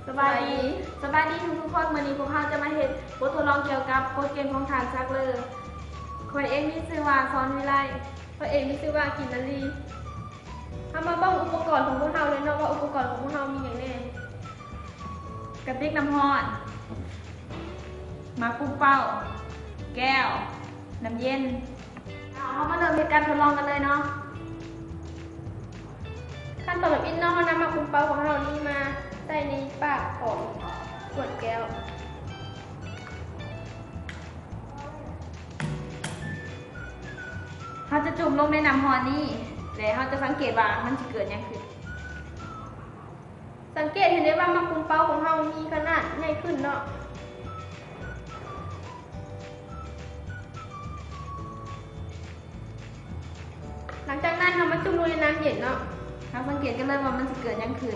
ສະບາຍດີ ສະບາຍດີທຸກໆຄົນ. ມື້ນີ້ພວກເຮົາຈະມາເຮັດບົດທົດລອງກ່ຽວກັບກົດເກນຂອງທ່ານຊັກເລີ. ຂ້ອຍເອງມີຊື່ວ່າ ສອນວິໄລ. ຂ້ອຍເອງມີຊື່ວ່າ ກິນນາລີ. ເຮົາມາເບິ່ງອຸປະກອນຂອງພວກເຮົາເລີຍເນາະ ວ່າອຸປະກອນຂອງພວກເຮົາມີຫຍັງແດ່. ກະຕິກນ້ຳຮ້ອນ, ໝາກປຸ້ມເປົ້າ, ແກ້ວ, ນ້ຳເຢັນ. ເຮົາມາເລີ່ມເຮັດການທົດລອງກັນເລີຍເນາະ. ຂັ້ນຕອນທຳອິດເນາະ ເຮົານຳໝາກປຸ້ມເປົ້າຂອງເຮົານີ້ມາໃສ່ໃນປາກຂອງຂວດແກ້ວ. ເຮົາຈະຈຸ່ມລົງໃນນ້ຳຮ້ອນນີ້ ແລະ ເຮົາຈະສັງເກດວ່າມັນຊິເກີດຫຍັງຂຶ້ນ. ສັງເກດເຫັນໄດ້ວ່າໝາກປຸ້ມເປົ້າຂອງເຮົາມີຂະໜາດໃຫຍ່ຂຶ້ນເນາະ. ຫຼັງຈາກນັ້ນເຮົາມາຈຸ່ມລົງໃນນ້ຳເຢັນເນາະ. ເຮົາສັງເກດກັນເລີຍວ່າມັນຊິເກີດຫຍັງຂຶ້ນ.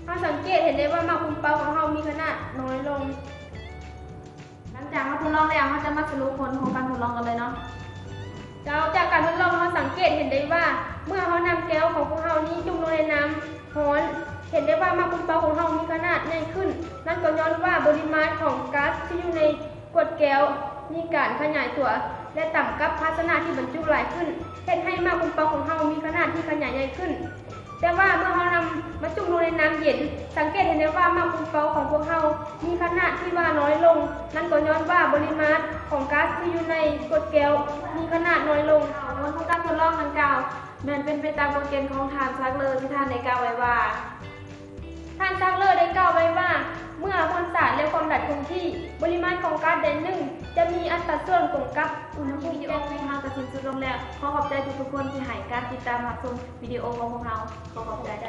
ເຮົາສັງເກດເຫັນໄດ້ວ່າໝາກປຸ້ມເປົ້າຂອງເຮົາມີຂະໜາດນ້ອຍລົງ. ຫຼັງຈາກເຮົາທົດລອງແລ້ວ ເຮົາຈະມາສະຫຼຸບຜົນຂອງການທົດລອງກັນເລີຍເນາະ. ເຈົ້າ, ຈາກການທົດລອງເຮົາສັງເກດເຫັນໄດ້ວ່າ ເມື່ອເຮົານຳແກ້ວຂອງພວກເຮົານີ້ຈຸ່ມລົງໃນນ້ຳຮ້ອນ ເຫັນໄດ້ວ່າໝາກປຸ້ມເປົ້າຂອງເຮົາມີຂະໜາດໃຫຍ່ຂຶ້ນ. ນັ້ນກໍຍ້ອນວ່າບໍລິມານຂອງກາສທີ່ຢູ່ໃນ ຂວດແກ້ວມີການຂະຫຍາຍຕົວ ແລະ ຕຳກັບພາຊະນະທີ່ບັນຈຸຫຼາຍຂຶ້ນ ເຮັດໃຫ້ໝາກປຸ້ມເປົ້າຂອງເຮົາມີຂະໜາດທີ່ຂະຫຍາຍໃຫຍ່ຂຶ້ນ. ແຕ່ວ່າເມື່ອເຮົານຳມາຈຸ່ມລົງໃນນ້ຳເຢັນ ສັງເກດເຫັນໄດ້ວ່າໝາກປຸ້ມເປົ້າຂອງພວກເຮົາມີຂະໜາດທີ່ວ່ານ້ອຍລົງ. ນັ້ນກໍຍ້ອນວ່າບໍລິມານຂອງກາສທີ່ຢູ່ໃນຂວດແກ້ວມີຂະໜາດນ້ອຍລົງ. ຜົນຂອງການທົດລອງດັ່ງກ່າວ ແມ່ນເປັນໄປຕາມກົດເກນຂອງທ່ານ ຊັກເລີ ທີ່ທ່ານໄດ້ກ່າວໄວ້ວ່າ. ທ່ານ ຊັກເລີ ໄດ້ກ່າວໄວ້ວ່າ ເມື່ອຄວາມສາດ ແລະ ຄວາມດັນຄົງທີ່, ບໍລິມານຂອງກາສໃດໜຶ່ງຈະມີອັດຕາສ່ວນກົງກັບອຸນຫະພູມ. ວິດີໂອຂອງເຮົາກໍສິ້ນສຸດລົງແລ້ວ. ຂໍຂອບໃຈທຸກໆຄົນທີ່ໃຫ້ການຕິດຕາມຮັບຊົມວິດີໂອຂອງພວກເຮົາ. ຂໍຂອບໃຈ.